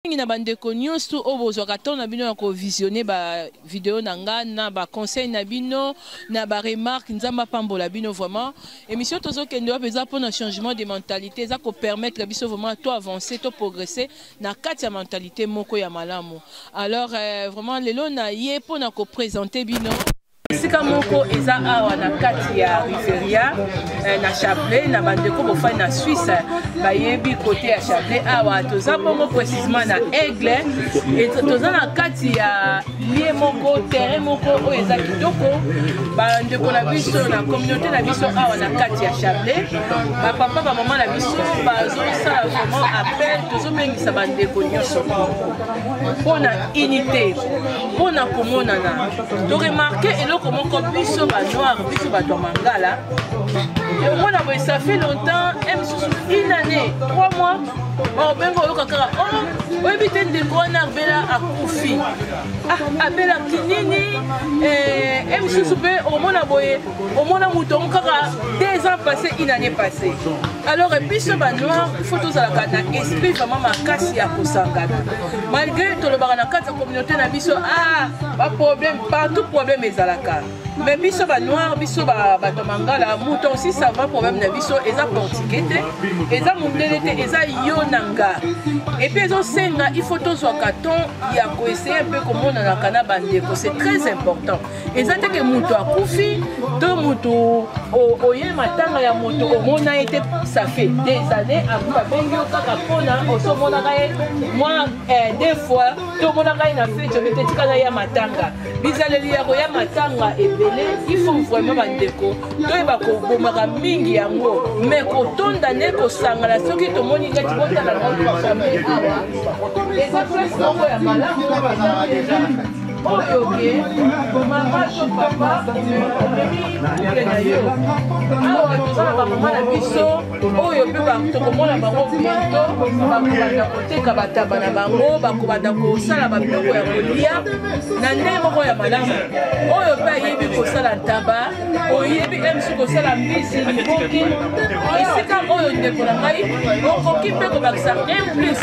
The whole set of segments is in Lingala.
Mingi na bandeko nyonso oyo bozwaka temps na bino ya kovisionne ba video na nga na ba conseil na bino na ba remarque, Nzambe apambola bino vraiment. Émission tozokende wapi eza mpona changement de mentalité, eza kopermettre biso vraiment to avancer, to progresser na kati ya mentalité moko ya malamu. Alors vraiment lelo na ye mpona koprésente bino esika moko eza awa na kati ya Riveria, na Chablais. Na bandeko bofai na Suisse bayebi kote ya Chablais, awa toza bongo précisément na Aigle. Toza na kati ya lieu moko, terrain moko oyo eza kitoko. Bandeko na biso na communauté na biso awa na kati ya Chablais, bapapa, bamama na biso bazosala vraiment appel. Tozobengisa bandeko nyonso mpona unité, mpona komonana. Toremarquer eloko moko: biso banoir, biso bato ya mangala, omona boye, ça fait longtemps, e mosusu une année, 3 mois, baobenga, oyoka kaka: "O oyebi te, ndeko wana abela, akufi." Ah, abelaki nini? E mosusu mpe omona boye, omona moto yango kaka 2 ans passé, une année passée. Alors biso banoir, il faut tozalaka na esprit vraiment makasi ya kosangana. Malgré tolobaka na kati ya communauté na biso, ah, baproblème partout, problème ezalaka, mais biso banoir, biso bato ya mangala, moto aussi ça va, problème na biso eza portugais te, eza mondele te, eza yo na nga. Et puis ezosenga, il faut tozwaka temps ya koessayer mpe komonanaka na bandeko, c'est très important. Eza te ke moto akufi to moto oye matanga ya moto, omona ye te, ça fait des années, akufi, abengi yo kaka mpona osomonaka ye mwa deux fois to omonaka ye na fête, obi te, tika na ya matanga. Bizaleli ya koya matanga ebele, il faut vraiment bandeko toyeba kobomaka mingi yango, mais kotonda nde kosangana. Soki tomoni neti botala ngai awa, eza place moko ya malamu oyo ke mama to papa omemi couple na yo awa. Toza na bamama na biso oyo mpe tokomona bango bientôt, bakobanda koteka bataba na bango, bakobanda kosala babiloko ya kolia na ndenge moko ya malamu. Oyo mpe ayebi kosala ntaba, oyebi msu kosala mbisi, liboki, esika oyo ndeko na ngai okoki mpe kobakisa un plus,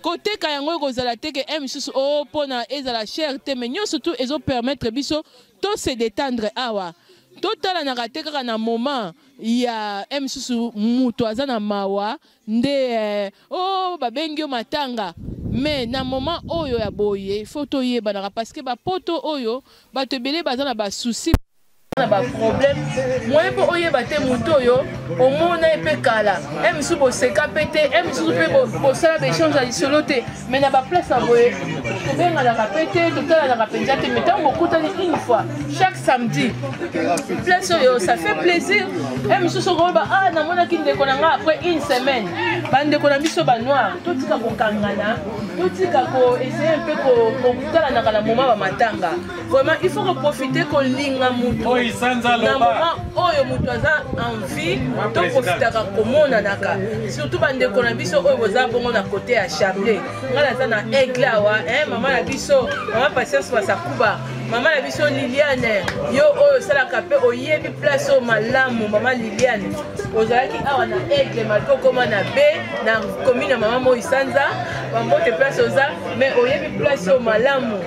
koteka yango ekozala te ke misusu o mpona ezala cher te, mais nyonso tu ezopermettre biso to se détendre awa. Totalanaka te kaka na moment ya misusu moto aza na mawa nde o babengi yo matanga, mais na moment oyo ya boye, faut toyebanaka, parce que bapoto oyo bato ebele baza na basoucis, na baproblème moye mpo oyeba te moto oyo omona ye mpe kala, e misusu boseka mpe te, e misusu mpe bosala baéchange ya lisolo te, mais na baplace ya boye tobenganaka mpe te, totalanaka mpenza te, mais ntango bokutani une fois chaque samedi, place oyo, ça fait plaisir. E misusu okoloba: "Ah, namonaki ndeko na nga après une semaine." Bandeko na biso banoir, totika kokangana, totika koessayer mpe kotalanaka na moment bamatanga. Vraiment, il faut koprofiter kolinga mutu na moment oyo moto aza en vie, toprofitaka komonanaka, surtout bandeko na biso oyo boza bongo na côté ya Chablais. Ngai naza na Aigle awa, mama na biso, mama Patience Masakuba, mama na biso Liliane, yo oyo osalaka mpe oyebi place oyo malamu. Mama Liliane, ozalaki awa na Aigle, malgré okóma na B na commune ya mama Moi Sanza, bambote place oza, mais oyebi place oyo malamu.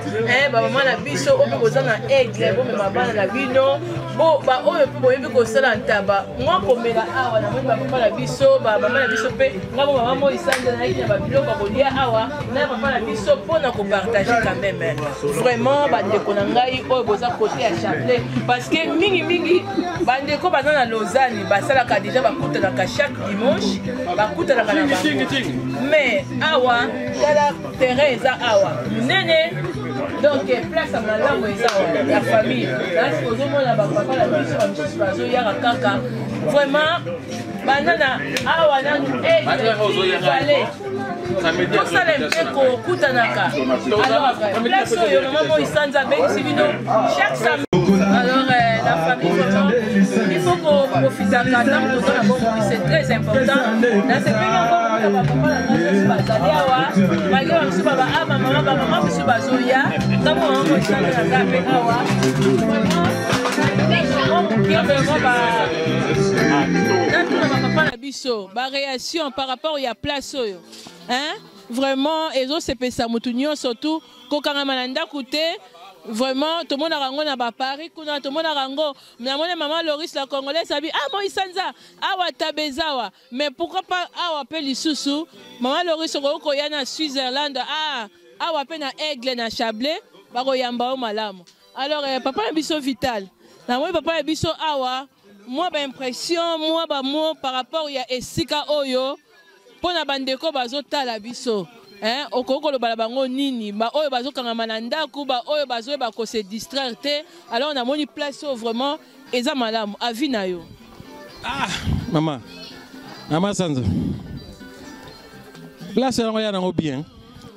Bamama na biso oyo mpe boza na Aigle, bomema bana na bino, baoyo mpe boyebi kosala ntaba, mwa komela awa. Namoni bapapa na biso, bamama na biso mpe ngambo mama Moi Sanza, nayaki na babiloko ya kolia awa na papa na biso mpona kopartager quand même. Vraiment, bandeko na ngai oyo boza côté ya Chablais, parce que mingimingi bandeko baza na Lausanne basalaka déjà, bakutanaka chaque dimanche, bakutanaka na bango, mais awa tala, terrain eza awa monene, donc place ya malamu eza awa ya famille. Nasi ozomona bapapa na biso bamisusu bazoyaka kaka vraiment banana awa nanu vale tosala mpe kokutanaka. Alors place oyo mama Moi Sanza abengisi bino chaque samedi. Alors la famille, vraiment il faut koprofitaka ntango toza na bomoi, c'est très important. Nasepeli encore bapapa na ngai nyonso bazali awa, malgré bamisusu baba a bamama, bamama misusu bazoya. Ntango mama Moi Sanza naza mpe awa, moke vraiment natuna bapapa na biso baréaction par rapport ya place oyo, hein? Vraiment ezosepelisa motu nyonso tu kokangama na ndako te. Vraiment tomonaka yango na baparis kuna, tomonaka yango. Namoni mama Loris la Congolaise abi ah moi sanza awa tabezawa, mais pourquoi pas awa pe lisusu mama Loris okoki koya na Switzerland, ah awa pe na Aigle na Chablais bakoyamba yo malamu. Alors papa na biso Vital, namoni papa na biso awa mwa ba impression, mwa ba mot par rapport ya esika oyo mpona bandeko bazotala biso. Hein, okoki koloba na bango nini? Ba oyo bazokangama na ndako, ba oyo bazoyeba ko se distraire te. Alors namoni place oyo vraiment eza malamu. Avis na yo? Ah, mama. Mama Sanza. Place yango ya nango bien.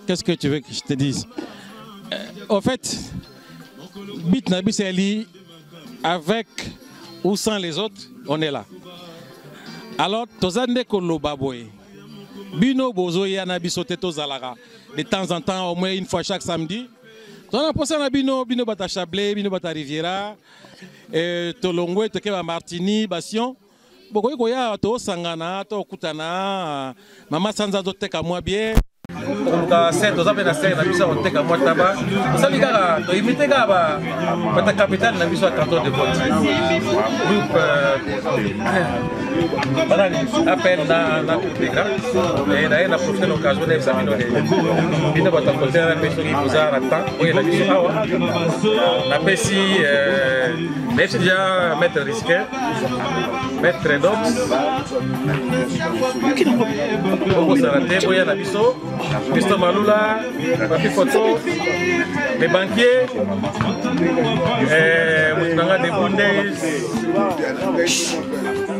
Qu'est-ce que tu veux que je te dise? Au fait, bit na biso eli avec ou sans les autres, on est là. Alors, toza nde koloba boye. Bino bozoya na biso te, tozalaka de temps en temps, au moins une fois chaque samedi. Toza na posa na bino, bino bata Chablais, bino bata Riviera, tolongwe toke ba Martini, ba Sion. Bokoki koya tosangana, tokutana. Mama Sanza azoteka mwa bien. Koluka ser, toza mpe na ser na biso ya koteka mwa taba. Tosali kaka, toimite kaka bata capitale na biso ya canton de vote. Groupe banani appel na Telegram. Et d'ailleurs, na profite l'occasion nayebisa bino ke bino bato ya kote wana mpe soki boza na temps oyela biso awa. Napesi nayebisi déjà maître Risquin, maître Dox, bokosala te, boya na biso. Christo Malula, Papi Photo, les banquiers, moto na nga de Bundes.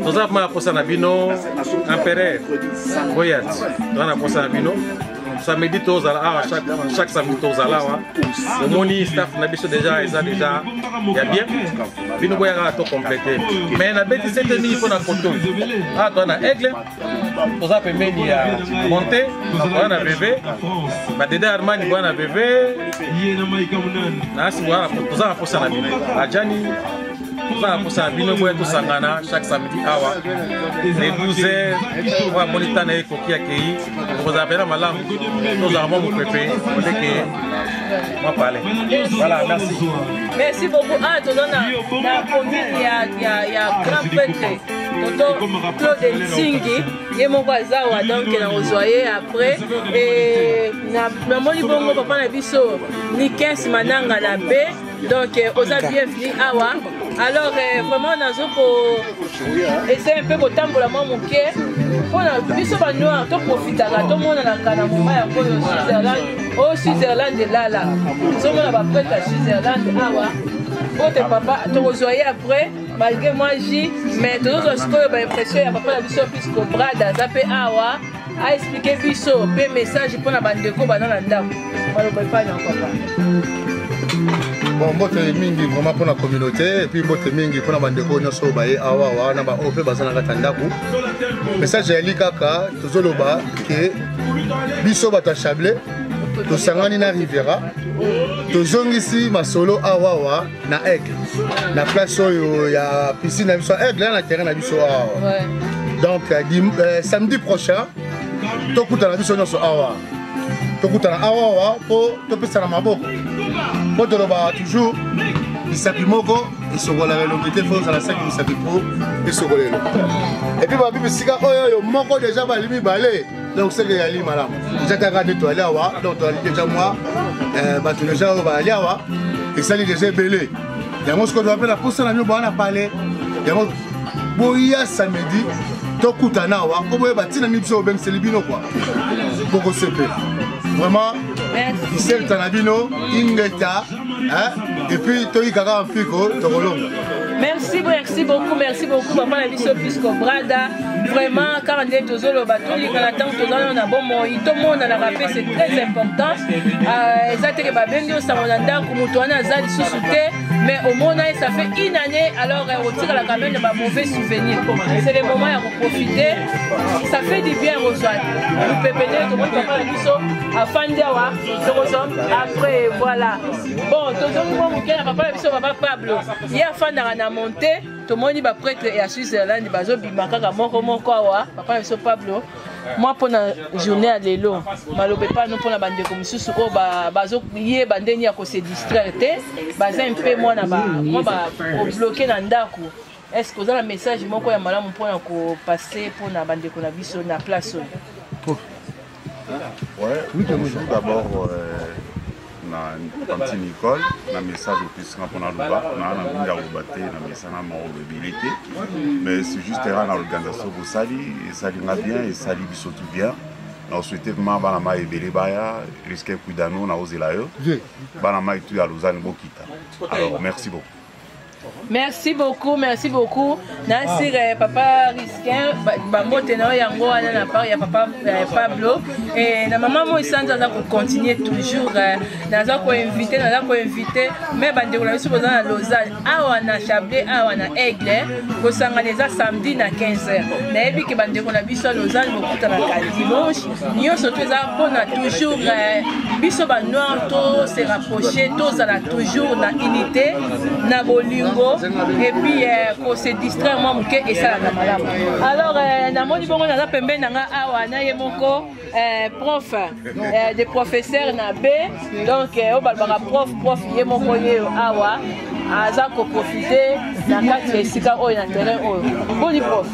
Toza vraiment na posa na bino, empereur Boyat, toza na posa na bino. Samedi tozala awa, chaque samedi tozala awa. Omoni staff na biso déjà eza déjà ya bien. Bino boyaka to compléter. Mais na beti sete mingi mpona koto. Awa toza na Aigle, toza pembeni ya Monte, toza na bébé. Ba Dede Armani boya na bébé. Na asi boya, toza na posa na bino. Ajani, toza na posa na bino, boya tosangana chaque samedi awa. Les 12 heures, oyo amoni tana ekoki akei, tokozala mpena malamu, tozala mwa mopepe, oleke mwa pale. Voilà, merci. Merci beaucoup. Ah, toza na commune ya grand prêtre Toto Claude Nsingi, ye moko aza awa, donc nakozwa ye après. Et namoni bongo papa na biso Nikens Mananga na B, donc oza bienvenu awa. Alors vraiment nazo ko essayer un peu kotambola mwa moke mpona biso ba noir toprofitaka, tomonanaka na moma ya koyo Switzerland. Oyo Switzerland elala, tozomona ba prêtre ya Switzerland awa. Ote papa tokozwa ye après, malgré moi j, mais tozozwa sikoyo ba impression ya papa na biso Pisco Brad aza mpe awa, a expliquer biso mpe message mpona bandeko baza na ndako. Maloba epai na papa. Bon, mbote mingi vraiment mpona communauté, et puis mbote mingi mpona bandeko nyonso oyo baye awa awa na baoyo mpe baza na kati ya ndako. Message eyali kaka tozoloba ke biso bato ya Chablais tosangani na Riviera, tozongisi masolo awa awa na Aigle, na place oyo ya piscine na biso Aigle, na terrain na biso awa. Donc samedi prochain tokutana biso nyonso awa, tokutana awa awa mpo topesana maboko, mpo tolobaka toujours misapi moko esokolaka elongi te, fo ozala saki misapi mpo esokola elongi. Et puis babi bisika oyo oyo moko déjà bali mibale, donc seke yali malamu déjà kaka nde toyali awa. Donc toyali déjà mwa bato déjà oyo bayali awa esali déjà ebele. Yango sikoyo toza mpe na posa na bino boya na pale yango, boya samedi tokutana awa mpo boyeba ntina nini biso obengiseli bino kua. Bokosepela vraiment, iselta na bino ingeta, et puis toyika kaka mpiko, tokolonga. Merci, merci beaucoup, merci beaucoup, papa na biso Pisco Brada. Vraiment, kaka nde tozoloba, tolingana ntango toza na bomoi, tomonanaka mpe, c'est très important. Eza teke babengi osango na ndako, moto wana aza lisusu te, mais omona ye ça fait une année, alors otikala quand même na ba mauvais souvenir. C'est le moment ya koprofiter, ça fait du bien kozwa mopepe ndenge tomoni papa na biso afandi awa, tokozwa après. Voilà, bon, tozongi mwa moke na papa na biso papa Pablo, ye afandaka na Monte. Tomoni ba prêtre ya Switzerland bazobima kaka moko moko awa. Papa na biso Pablo, Mwa mpona journée ya lelo, maloba epano mpona bandeko mosusu oyo bazoyeba ndenge ya kose distraire te, baza mpe mwana mwa babloke na ndako. Est ce que oza na message moko ya malamu mpona kopase mpona bandeko na biso na place oyo? Ouais, bonjour d'abord na Tantine Nicole, na message opesi nga mpona loba na na mingi ya koloba te, na mesana moko ebele te, mais c'est juste era na organisation bosali, esali nga bien, esali biso tout bien. Na souhaite vraiment bana mai ebele baya risque kuidano na ozela yo bana mai tu ya Lausanne bokita. Alors merci beaucoup. Merci beaucoup, merci beaucoup. Nasir, papa Risquin, bambote na yo yango wana na part ya papa Pablo. Et na maman moi sanza za ko continuer toujours naza ko inviter, naza ko inviter mais bandeko na biso boza na Lausanne, awa na Chablais, awa na Aigle, kosangana eza samedi na 15h. Nayebi ke bandeko na biso ya Lausanne bokutanaka dimanche. Nyonso to eza mpona toujours biso ba noir to se rapprocher, tozala toujours na unité, na bolingo, et puis ko se distraire mwa moke esalaka malamu. Alors namoni bongo naza pembeni na nga awa na ye moko prof de professeur na B, donc oyo balobaka prof, prof ye moko ye awa aza koprofite na kati ya esika oyo na terrain oyo. Boni prof?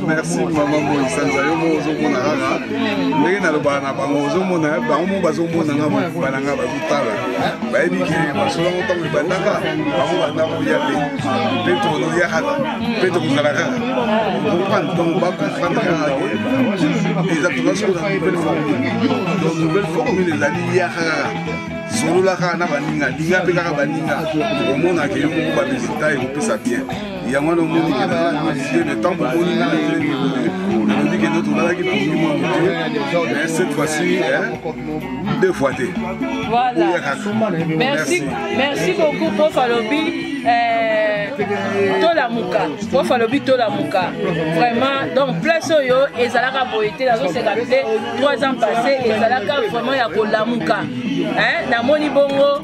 Merci mama Moi Sanza, yo moko ozomona kaka ndenge nalobaka na bango, ozomona bango moko bazomona nga bana nga bazotala, bayebi ke masolo yango ntango ebandaka bango banda koya te, mpe tokoya kaka mpe tokozala kaka comprendre. Donc bacomprendre kaka ke eza toza sikoyo na nouvelle formule. Donc nouvelle formule ezali yaka kaka, solola kaka na baninga, linga mpe kaka baninga, okomonaka yo moko baresultat ekopesa bien. Yango wana omoni ke naza na vie mais ntango bomoni nga nalobi ke no tolalaki pongi mwa moke, mais cette fois-ci deux fois te. Voilà, merci, merci beaucoup prof. Alobi tolamuka, prof alobi tolamuka vraiment. Donc place oyo ezalaka boye te, nazoseka te. 3 ans passé ezalaka vraiment ya kolamuka. Namoni bongo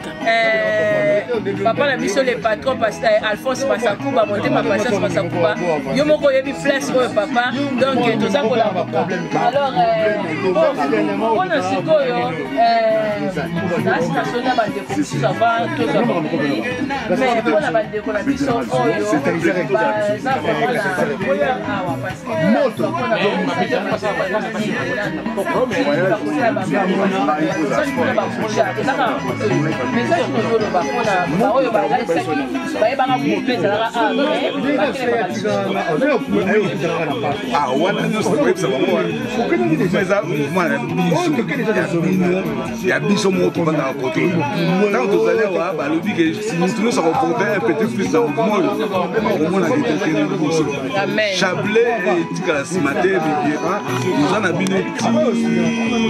papa na biso le patron Alphonse Masakuba, motema patience Masakuba, yo moko oyebi place oyo papa. Donc toza kolamuka. Alors mpona sikoyo nasi nasoli na bandeko mosusu avant tozwa, mais mpona bandeko na biso oyo baza vraiment na oyo awa, parce que message tozoloba mpona baoyo balalisaki bayebaka moto ezalaka awa, wana nyonso tokoyebisa bango wana eza mouvement na biso ya bino, ya biso moko tovandaka kote. Ntango tozali awa, balobi ke mutu nyonso akoporte un petit plus na mouvement oyo, okomonaka tokende liboso. Chablais etikala nsima te, Riviera toza na bino ti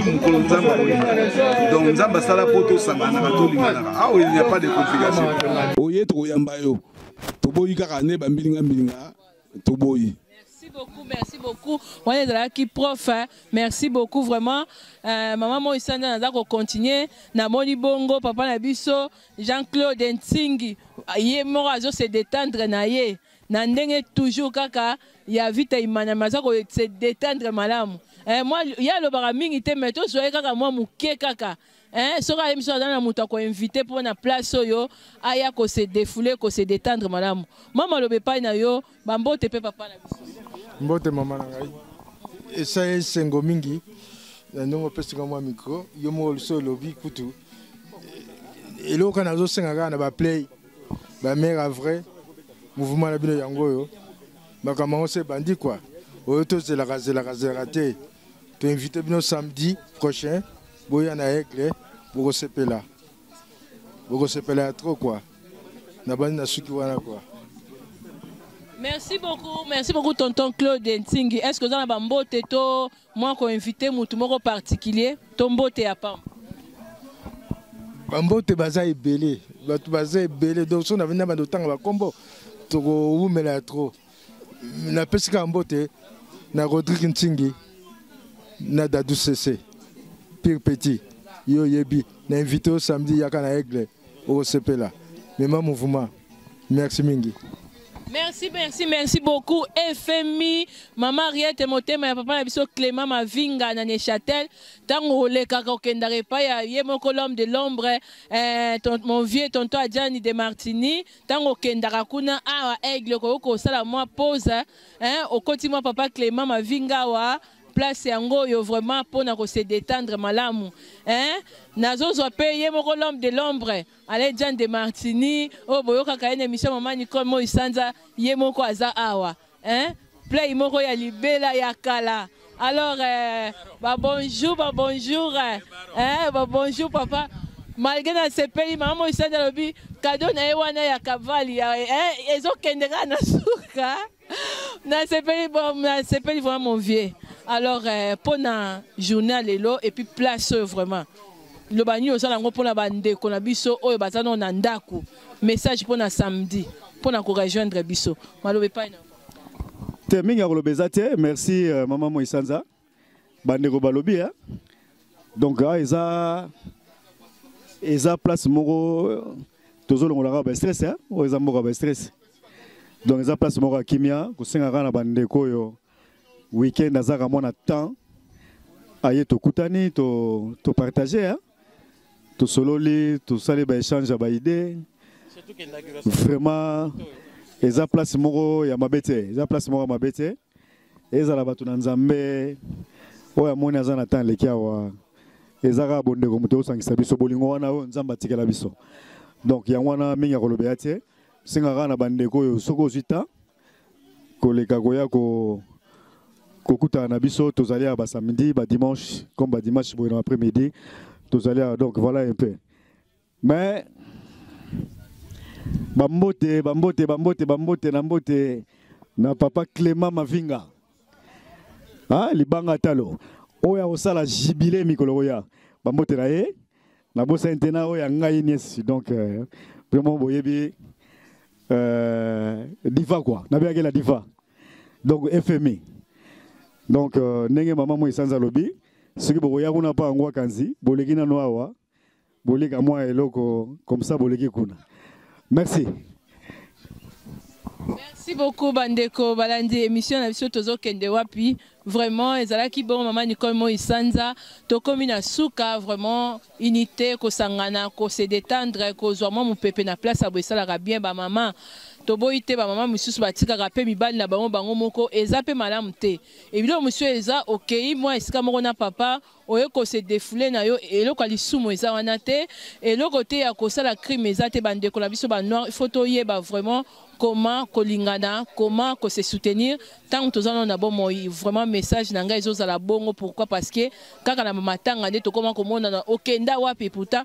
mokolo Nzambe akolinga. Donc Nzambe asala mpo tosanganaka, tolinganaka. Awa il n'y a pas de complication. Oye tokoyamba yo, toboyi kaka nde bambilinga mbilinga, toboyi. Merci beaucoup, merci beaucoup. Wana ezalaki prof, hein. Merci beaucoup vraiment. Maman Moi Sanda naza ko continuer namoni bongo papa na biso Jean-Claude Ntingi, ye moko azo se détendre na ye na ndenge toujours kaka ya vita imanama, aza ko se détendre malamu. Moi ye alobaka mingi te, mais tozwa ye kaka mwa moke kaka. Hein, soki ayebi biso aza na moto akoinvite mpo na place oyo aya kose défouler, kose détendre malamu. Mama, aloba epai na yo bambote mpe papa na biso. Mbote mama na ngai, esali esengo mingi na ndenge opesinga mwa micro. Yo moko liso olobi kutu eloko kaka nazosenga kaka na baplay bamare a vrai mouvement na bino yango oyo, makambo yango se ebandi kua oyo tozelaka zelaka zelaka te. Toinvite bino samedi prochain, boya na Aigle, bokosepela, bokosepela ya trop quoi. Nabandi na suki wana quoi. Merci beaucoup, merci beaucoup tonton Claude Ntingi. Est-ce que vous avez bambote to moi ko invité mutu moko particulier to mbote ya pamba? Bambote baza ebele, bato baza ebele, donc so na bando otanga bakombo tokowumela ya trop. Napesi kaka mbote na Rodrigue Ntingi na Dadou Cc Pire Petit. Yo oyebi na invité o samedi, yaka na Aigle, okosepela, mema mouvement. Merci mingi. Merci, merci, merci beaucoup. FMI, Maman Riette Motema ya papa na biso Clément Mavinga na Neuchâtel. Tango olekaka okendaka epai ya ye moko l'homme de l'ombre, eh, ton, mon vieux tonton Adjani de Martini. Tango okendaka kuna awa Aigle okoki kosala mwa pause, hein, okoti mwa papa Clément Mavinga awa place yango oyo vraiment mpona ko se détendre malamu, hein. Nazozwa mpe ye moko l'homme de l'ombre Ale Jean de Martini oyo boyokaka ye na émission Mama Nicole Moi Sanza, ye moko aza awa, hein, play moko ya libela ya kala. Alors ba bonjour, ba bonjour, hein, ba bonjour papa. Malgré nasepeli, mama Moi Sanza alobi cadeau na ye wana ya Kavali ya, hein, ezokende kaka na suka. Nasepeli, bon, nasepeli vraiment, mon vieux. Alors mpona journée ya lelo et puis place oyo vraiment, loba nini osala yango mpona bandeko na biso oyo baza nano na ndako, message mpona samedi mpona korejoindre biso, maloba epai na Te, mingi ya koloba eza te. Merci mama Moisanza. Bandeko balobi, eh? Donc ah, eza place moko tozolongolaka bastress, eh? Oyo eza mboka bastress, donc eza place moko ya kimia. Kosenga kaka na bandeko oyo weekend azaka mwa na temps aye, tokutani, topartage, to eh? Tosololi, tosali baéchange ya baidée. Vraiment eza place moko ya mabe te, eza place moko ya mabe te. Ezala bato na Nzambe oyo amoni aza na temps aleki awa, eza kaka bondeko, moto osangisa biso, bolingo wana oyo Nzambe atikela biso. Donc yango wana, mingi ya kolobela te. Senga kaka na bandeko oyo soki ozwi temps koleka koya ko kokutana na biso, tozali ya basamedi, badimanche, comme badimanche boye na après midi tozali awa. Donc voilà un peu, mais bambote, bambote, bambote, bambote na mbote na papa Clément Mavinga, ah, libanga talo oyo akosala jubilé mikolo oya, bambote na ye. Nabosani te na oyo ya ngai niesi. Donc vraiment boyebi diva quoi, nabengaki la diva, donc FMI. Donc ndenge mama moi esanza alobi, soki bokoya kuna mpa yango akanzi, boleki nano awa, boleka mwa eloko comme ça, boleki kuna. Merci. Merci beaucoup bandeko balandi émission na biso Tozokende wapi. Vraiment ezalaki bongo, mama Nicole Moi Sanza. Tokomi na suka. Vraiment unité, kosangana, kose détendre, kozwa mwa mopepe na place ya boye esalaka bien. Bamama, toboyi te, bamama mosusu batikaka mpe mibali na bango bango moko, eza mpe malamu te. Ebiloko mosusu eza okei mwa esika moko na papa oye kose défouler na yo, eloko ya lisumu eza wana te, eloko te ya kosala crime eza te. Bandeko na biso banoir, il faut toyeba vraiment comment kolingana, comment kose soutenir ntango toza nano na bomoi. Vraiment message na ngai ezozala bongo. Pourquoi? Parce que kaka na matanga nde tokóma komonana okenda wapi. Pourtant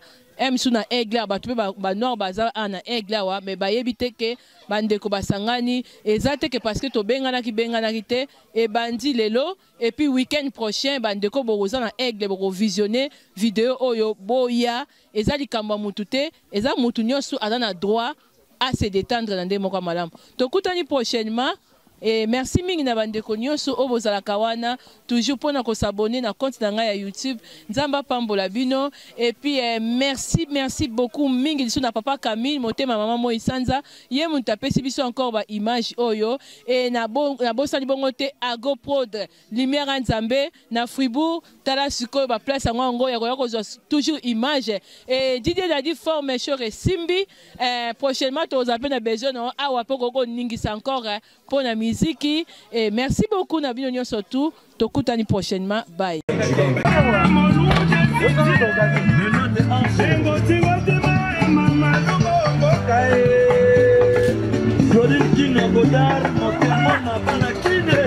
misu na Aigle, bato mpe banoir baza awa na Aigle awa, mais bayebi te ke bandeko basangani. Eza te ke parce que tobenganaki, benganaki te. Ebandi lelo et puis week-end prochain, bandeko bokoza na Aigle, bokovisionne video oyo, boya. Eza likambo ya mutu te, eza mutu nyonso aza na droit à se détendre na nde moko ya malamu. Tokutani prochainement et merci mingi na bandeko nyonso oyo bozalaka wana toujours mpona kos'abonner na compte na ngai ya YouTube. Nzambe apambola bino. Et puis merci, merci beaucoup mingi lisusu na papa Camille Motema, mama Moi Sanza, ye moto apesi biso encore baimage oyo. E nabosani bongo te Agoprod, lumière ya Nzambe na Fribourg. Tala sikoyo baplace yango yango ya koya kozwa toujours image. E Didier Dadi forme shore esimbi. Prochainement tozala mpe na besoin na awa mpo kokoningisa encore mpo na miziki. E merci beaucoup na bino nyonso tu, tokutani prochainement, bye. Claudine Kino Godard, motema na bana Kine.